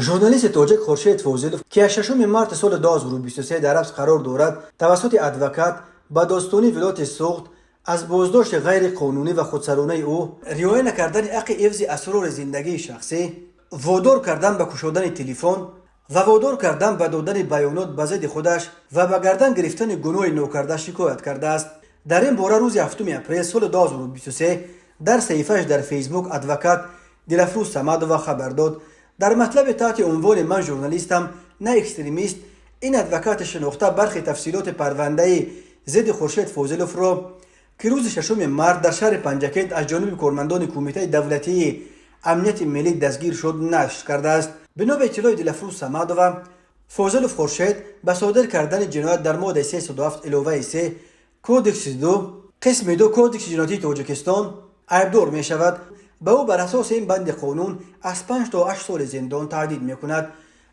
Журналисти тоҷик Хуршед Фозилов, ки аз 6 марти соли 2023 дар ҳабс қарор дорад, тавассути адвокат ба додситонии вилояти Суғд аз боздошти ғайриқонунӣ ва худсаронаи ӯ, риоя накардани ҳаққи ҳифзи асрори зиндагии шахсӣ, водор кардан ба кушодани телефон ва водор кардан ба додани баёнот ба зидди худаш ва ба гардан гирифтани гуноҳи нокарда шикоят кардааст. Дар ин бора рӯзи 7 апрел соли 2023 дар саҳифааш дар Фейсбук адвокат Дилафрӯз Самадова хабар дод. Дар матлаби таҳти унвони «Ман журналистам, на экстремист» ин адвокати шинохта бархи тафсилоти парвандаи зидди Хуршед Фозиловро, ки рӯзи 6 март дар шаҳри Панҷакент аз ҷониби кормандони Кумитаи давлатии амнияти миллӣ дастгир шуд, нашр кардааст. Бино ба иттилои Дилафрӯз Самадова, Фозилов Хуршед ба содир кардани ҷиноят дар моддаи 307 иловаи 3 кодекси 2 қисми 2 Кодекси ҷиноятии Тоҷикистон айбдор мешавад. Ба ӯ бар асоси ин банди қонун аз 5 то 8 соли зиндон таҳдид мекунад.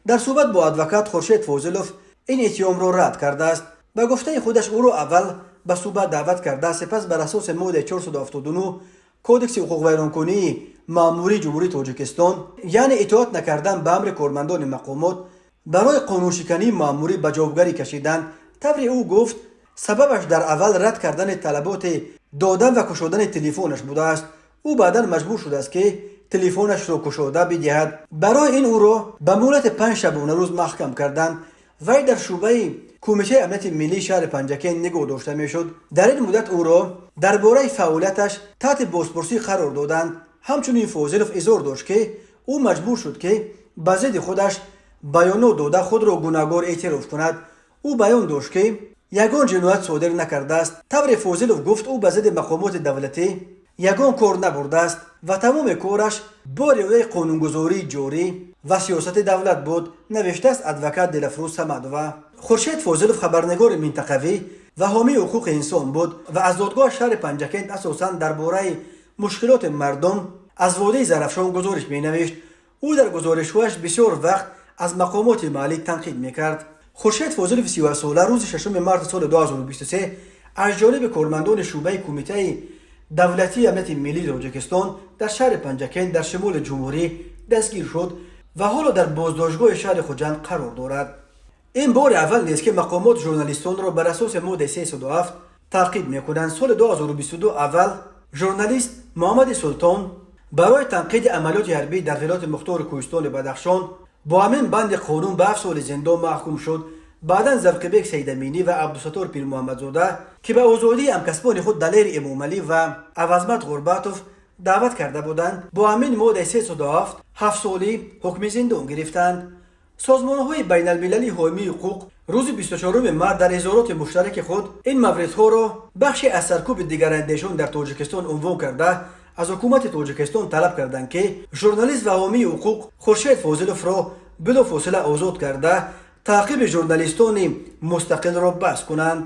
Дар суҳбат бо адвокат Хуршед Фозилов ин иттиҳомро рад кардааст. Ба гуфтаи худаш, ӯро аввал ба суҳбат даъват карда, сипас бар асоси моддаи 479 Кодекси ҳуқуқвайронкунии маъмурии Ҷумҳурии Тоҷикистон, яъне итоат накардан ба амри кормандони мақомот, барои қонуншикании маъмурӣ ба ҷавобгарӣ кашиданд. Тавре ӯ гуфт, сабабаш дар аввал рад кардани талаботи додан ва кушодани телефонаш будааст. Ӯ баъдан маҷбур шудааст, ки телефонашро кушода бидиҳад. Барои ин ӯро ба муҳлати 5 шабонарӯз маҳкам карданд. Вай дар шӯъбаи Кумитаи амнияти миллии шаҳри Панҷакент нигоҳ дошта мешуд. Дар ин муддат ӯро дар бораи фаъолияташ таҳти бозпурсӣ қарор доданд. Ҳамчунин Фозилов изҳор дошт, ки ӯ маҷбур шуд, ки ба зидди худаш баёнот дода, худро гунаҳгор эътироф кунад. Ӯ баён дошт, ки ягон ҷиноят содир накардааст. Тавре Фозилов гуфт, ӯ ба зидди мақомоти давлатӣ ягон кор набурдааст ва тамоми кораш бо риояи қонунгузории ҷорӣ ва сиёсати давлат буд, навиштааст адвокат Дилафрӯз Самадова. Хуршед Фозилов хабарнигори минтақавӣ ва ҳомии ҳуқуқи инсон буд ва аз зодгоҳ шаҳри Панҷакент асосан дар бораи мушкилоти мардум аз водии Зарафшон гузориш менавишт. Ӯ дар гузоришҳояш бисёр вақт аз мақомоти маҳаллӣ танқид мекард. Хуршед Фозилов 30сола рӯзи 6 марти соли 2023 аз ҷониби кормандони шӯъбаи Кумитаи давлатии амнияти миллии Тоҷикистон дар шаҳри Панҷакент дар шимоли ҷумҳурӣ дастгир шуд ва ҳоло дар боздоштгоҳи шаҳри Хуҷанд қарор дорад. Ин бори аввал нест, ки мақомот журналистонро бар асоси моддаи 307 таъқиб мекунанд. Соли 2022 аввал журналист Муҳаммади Султон барои танқиди амалиёти ҳарбӣ дар вилояти мухтори Кӯҳистони Бадахшон бо ҳамин банди қонун ба 7 соли зиндон маҳкум шуд. Баъдан Завқибек Саидаминӣ ва Абдусаттор Пирмуҳаммадзода, ки ба озодии ҳамкасбони худ Далери Эмомалӣ ва Авазмат Ғурбатов даъват карда буданд, бо ҳамин моддаи 307 7солӣ ҳукми зиндон гирифтанд. Созмонҳои байналмилалии ҳомии ҳуқуқ рӯзи 24 март дар изҳороти муштараки худ ин мавридҳоро бахше аз саркӯби дигарандешон дар Тоҷикистон унвон карда, аз ҳукумати Тоҷикистон талаб карданд, ки журналист ва ҳомии ҳуқуқ Хуршед Фозиловро билофосила озод карда, таъқиби журналистони мустақилро бас кунанд.